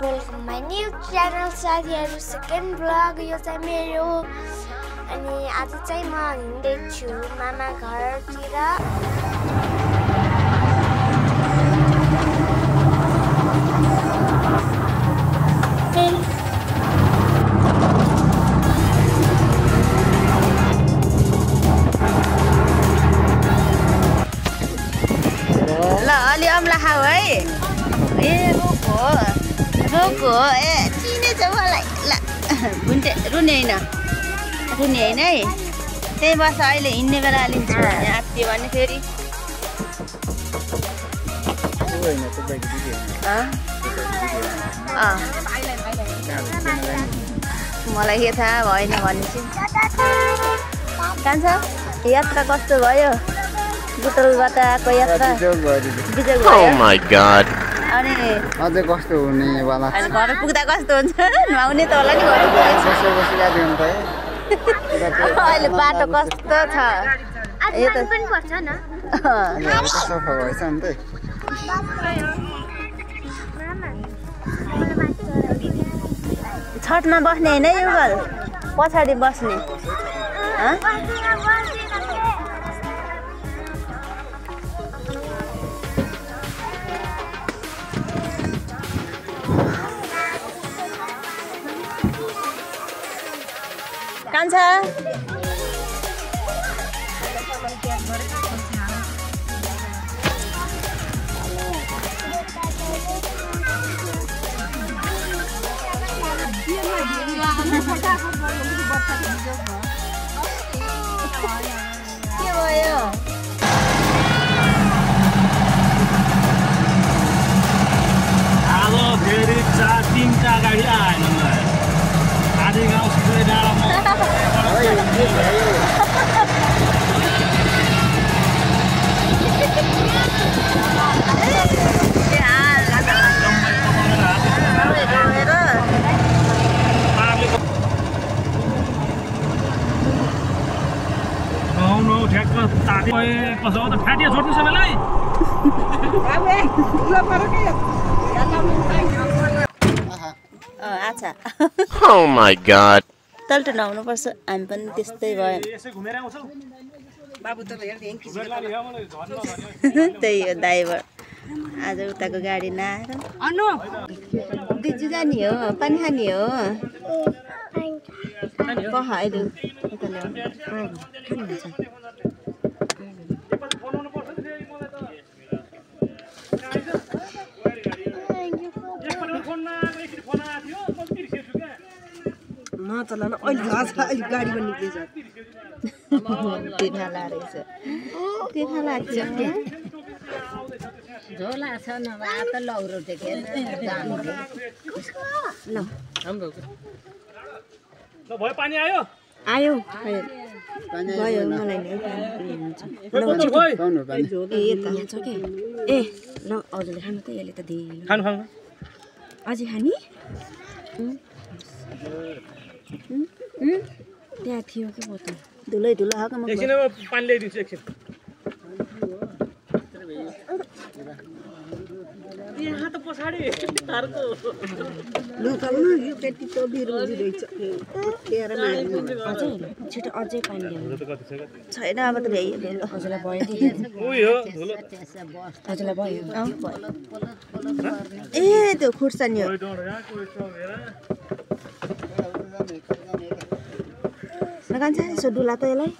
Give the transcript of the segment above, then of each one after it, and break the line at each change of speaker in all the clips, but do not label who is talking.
Welcome my new channel साथीहरू second blog यो चाहिँ मेरो अनि आज चाहिँ म हिँड्दैछु मामा घरतिर
ल अलि अम्ला खाऊ है ए रोको ए चिनेछ मलाई ल रुने होइन है त्यही बस अहिले हिँड्ने बेला लिन्छु आत्तियो भने फेरि मलाई के थाहा भएन भने चाहिँ कान्छ यात्रा कस्तो भयो बुटलबाट आएको यात्रा बिजोग भयो अनि
अझै कस्तो हुनेवाला
अनि घर पुग्दा कस्तो हुन्छ नुहाउने त होला नि अहिले बाटो कस्तो छ यो त
पनि पर्छ न
सफा भएछ नि त
छठमा बस्ने होइन यो घर पछाडि बस्ने कान्छा के भयो
अब फेरि 3टा गाडी आएन आधी गाउँ सिधै डाँडामा ठ्याक्क ताती कसो त फ्याटिया छोड्नु सबैलाई
आच्छा
Oh my god.
तल्टो नहुनु पर्छ हामी पनि त्यस्तै भयो
यसै घुमेर आउँछौ
त्यही हो ड्राइभर आज उताको गाडी नआएर दिजु जाने हो पानी खाने हो कह अहिले यता ल्याऊ
नचला न अहिले गाडी पनि निक्लेछ
तिर्खाला रहेछ तिर्खाला
झोला छ नभए त लौरो टेकेर
ल
भयो पानी आयो
आयो गयो मलाई नै यहाँ छ के ए ल हजुरले खानु त यसले त दिए
खानु
अझै खाने त्यहाँ थियो कि बोतल धुलै धुलो खाएको म
एकछिन पानी ल्याइदिन्छु एकछिन यहाँ त पछाडि तारको
यो केटी त बिरुजी रहेछ
अझै छिटो अझै पानी ल्याउनु छैन अब त ल्याइहाल्यो हजुरलाई भयो हजुरलाई भयो ए त्यो खुर्सानी हो नकान्छ यसो डुला त यसलाई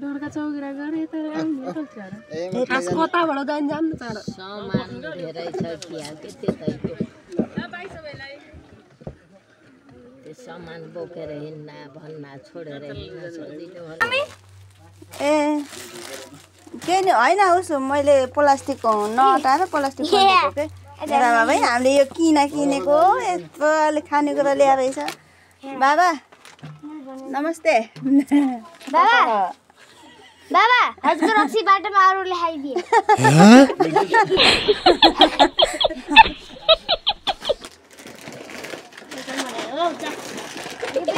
डरका चौकीरा गरे त कताबाट जानु चाँडो
सामान धेरै छ किया के त्यतैको त्यो सामान बोकेर हिँड्न भन्न छोडेर हिँड्न सजिलो होला
ए के नि होइन उसो मैले प्लास्टिक नहटाएर प्लास्टिक किनेको के बाबा भाइ हामीले यो किनेको यस्तो अलिक खानेकुरा ल्याएर रहेछ बाबा नमस्ते
बाबा बाबा हजुरको रक्सी बाटोमा अरूले खाइदिए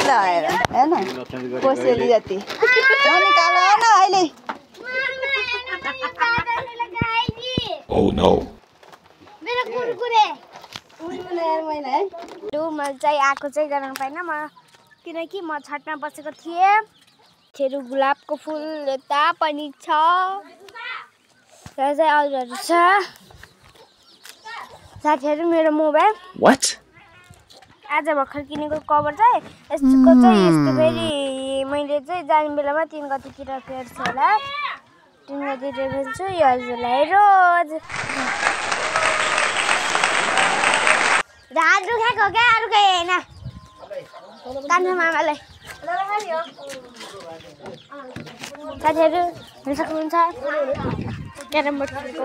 ल हेर्न कोसेली जति निकाल न अहिले
Oh no.
मेरो कुरकुरे म चाहिँ आएको चाहिँ गर्न पाइनँ म किनकि म छतमा बसेको थिएँ फेरि गुलाबको फुल यता पनि छ र चाहिँ अरूहरू छ साथीहरू मेरो मोबाइल आज भर्खर किनेको कभर चाहिँ यसको चाहिँ यस्तो फेरि मैले चाहिँ जाने बेलामा 3 गतितिर फेर्छु होला 3 गतितिर फेर्छु यो हजुरलाई रोज हात दुखेको क्या अरू केही होइन कान्छ मामालाई साथीहरू हेर्न सक्नुहुन्छ क्यारम बोर्ड खेलेको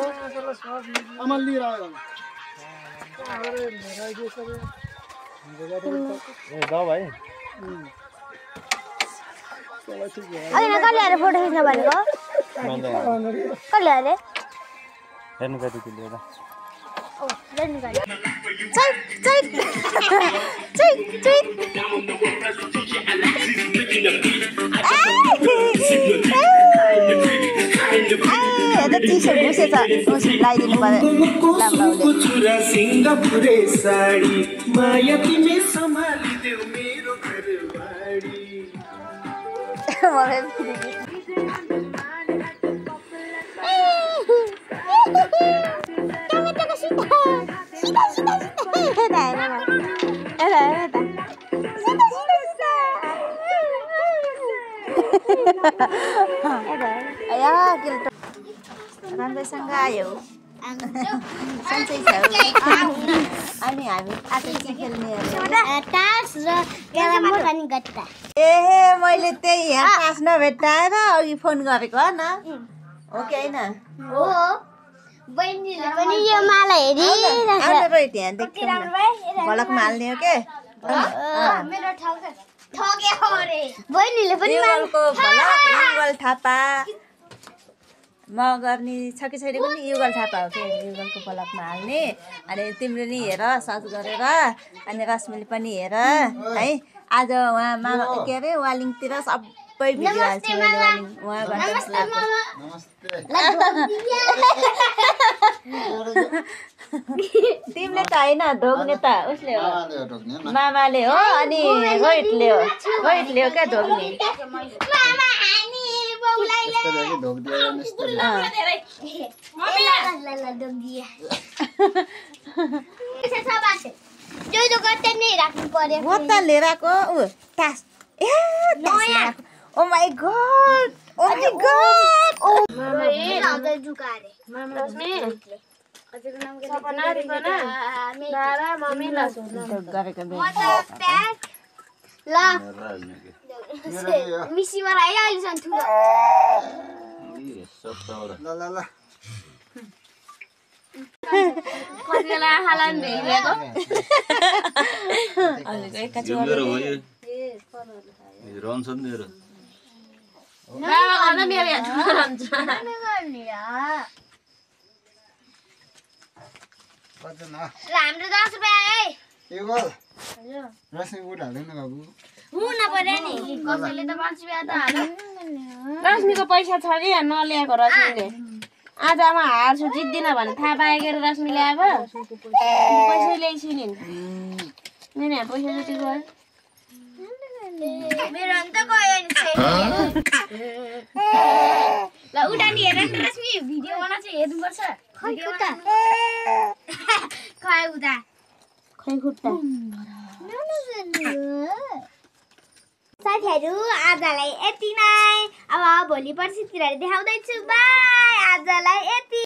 अहिले कसले आएर फोटो खिच्न भनेको कसले अरे हेर्नु कति किलो राम्रैसँग आयो सन्चै छ अनि हामी आज के खेल्ने ए मैले त्यही यहाँ तास नभेट्टाएर अघि फोन गरेको हो न हो कि होइन हो बहिनीले पनि यो माला हेरिरहेको
त्यहाँ देख्छु भलक माल्ने हो के
मेरो ठाउँ ठग्यो अरे बहिनीले पनि
युगलको भलक युगल थापा म गर्ने छ कि छैन पनि युगल थापा हो कि युगलको भलकमा हाल्ने अनि तिम्रो नि हेर सर्च गरेर अनि रश्मिले पनि हेर है आज उहाँ मामा के अरे वालिङतिर सबै भिडियो हाल्छु मैले वालिङ उहाँबाट तिमीले त होइन ढोग्ने त उसले हो मामाले हो अनि रोहितले हो क्या ढोग्ने लिएर आएको ऊ तास ए oh my God oh my God
मिसीबाट आयो अहिलेसम्म ठुलो हाम्रो 10 रुपैयाँ है कसैले त 5 रुपैयाँ त हाल्यो
रश्मिको पैसा छ नि नल्याएको रश्मिले आज म हार्छु जित्दिनँ भने थाहा पाएके रश्मिले अब पैसा ल्याइछु नि पैसा जति गयो
मेरो अन्त गयो नि ल उडा नि हेर रश्मि भिडियो बना चाहिँ हेर्नुपर्छ खै खुट्टा खै उडा
खै खुट्टा
साथीहरू आजलाई यति नै अब भोलि पर्सितिर देखाउँदैछु बाई आजलाई यति